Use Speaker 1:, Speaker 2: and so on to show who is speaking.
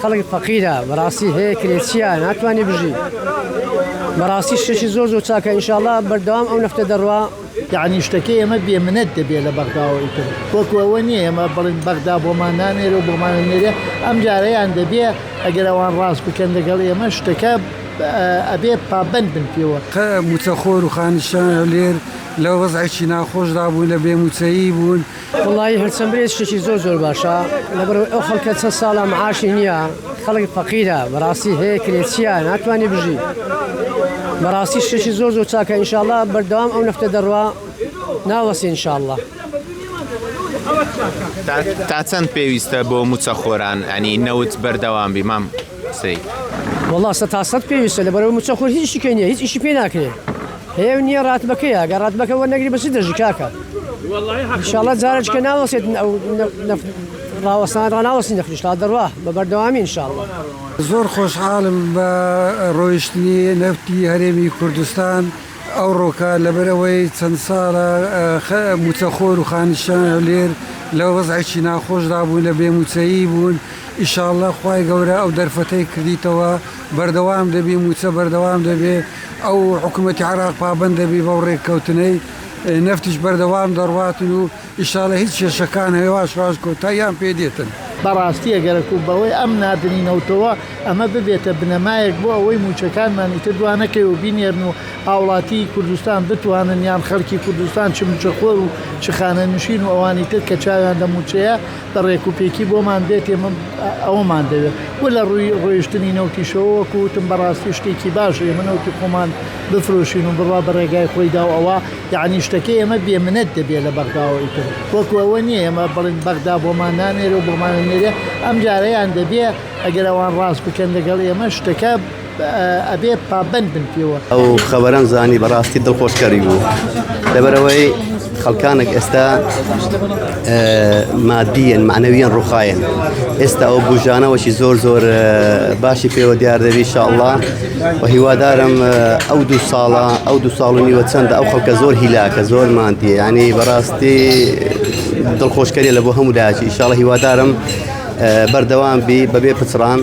Speaker 1: خەڵک فەقیرە بەڕاستی هەیە کرێچیە ناتوانێ بژی بەڕاستی شتێکی زۆر زۆر چاکە ئینشاءاللە بەردەوام ئەو نەفتە دەڕوا.
Speaker 2: یەعنی شتەکەی ئێمە بێ منەت دەبێ لە بەغداوە ئیتر وەکو ئەوە نییە ئێمە بڵێین بەغدا بۆمان نانێرێ و بۆمان ئەنێرێ ئەم جارەیان دەبێ ئەگەر ئەوان ڕاست بکەن لەگەڵ ئێمە شتەکە ئەبێ پابەند بن پێوە.
Speaker 3: مووچەخۆر و خانشان هەولێر لە وەزعێکی ناخۆشدا بوون لە بێ مووچەیی بوون.
Speaker 1: وەڵایی هەرچەند برێ شتێکی زۆر زۆر باشە لەبەرئەوەی ئەو خەڵکە چەند ساڵە معاشی نییە خەڵک فەقیرە بەڕاستی هەیە کرێچیە ناتوانێ بژی بەڕاستی شتێکی زۆر زۆر چاکە ئینشاءاللە بەردەوام ئەو نەفتە دەڕوا ناوەسێ ئینشاءاللە.
Speaker 4: تا چەند پێویستە بۆ موچەخۆران ینی نەوت بەردەوام بی مام سەید؟
Speaker 1: وەڵا سەتا سەت پێویستە لەبەرئەوەی موچەخۆر هیچ ئیشی کەی نییە هیچ ئیشی پێ ناکرێ. هەیە و نییە ڕاتبەکەیە گەر ڕاتبەکە وەرنەگری بە چ دەژی کاکە ئینشاڵڵا جارێکە ناوەسێت ئەو ڕاوەستان ڕاناوەستی نەفریش تا دەڕوا بە بەردەوامی ئینشاڵڵا.
Speaker 3: زۆر خۆشحاڵم بە ڕۆیشتنی نەفتی هەرێمی کوردستان ئەوڕۆکە لەبەرئەوەی چەند ساڵە موچەخۆر و خانشان هەولێر لە وەزعێکی ناخۆشدا بوون لە بێ موچەیی بوون ئیشاڵڵا خوای گەورە ئەو دەرفەتەی کردیتەوە بەردەوام دەبی موچە بەردەوام دەبێ ئەو حکومەتی عێراق پابەند دەبی بەو ڕێککەوتنەی، نەفتیش بەردەوام دەڕواتن و ئیشاڵە هیچ کێشەکان هێواش هێواش کۆتاییان پێ دێتن.
Speaker 2: بەڕاستی ئەگەرەکو بەهۆی ئەم ناردنی نەوتەوە ئەمە ببێتە بنەمایەک بۆ ئەوەی مووچەکانمان ئیتر دوا نەکەوێ و بینێرن و هاوڵاتیی کوردستان بتوانن یان خەڵکی کوردستان چ مووچەخۆر و چ خانەنشین و ئەوانی تر کە چاویان لە مووچەیە بە ڕێکوپێکی بۆمان بێت ئێمە ئەوەمان دەوێت و لە ڕووی ڕۆیشتنی نەوتیشەوە وەکو وتم بەڕاستی شتێکی باشە ئێمە نەوتی خۆمان بفرۆشین و بڕوا بە ڕێگای خۆیدا و ئەوە یەعنی شتەکەی ئێمە بێ منەت دەبێ لە بەغداوە ئیتر وەکو ئەوە نییە ئێمە بڵێین بەغدا بۆمان نانێرێ و بۆمان ئەنێرێ ئەم جارەیان دەبێ ئەگەر ئەوان ڕاست بکەن لەگەڵ ئێمە شتەکە ئەبێ پابەند بن پێوە.
Speaker 5: ئەو خەبەرەم زانی بەڕاستی دڵخۆشکەری بوو لەبەرئەوەی خەڵکانێک ئێستا مادیەن معنەویەن ڕوخایەن ئێستا ئەو بژانەوەشی زۆر زۆر باشی پێوە دیار دەبی شاءله و هیوادارم ئەو دوو ساڵە ئەو دو ساڵ و نیوە چەندە ئەو خەڵکە زۆر هیلاکە زۆر مادیە ینی بەڕاستی دڵخۆشکەری لە بۆ هەموو لاچی ئیشاڵە هیوادارم بەردەوام بی بەبێ پچڕان.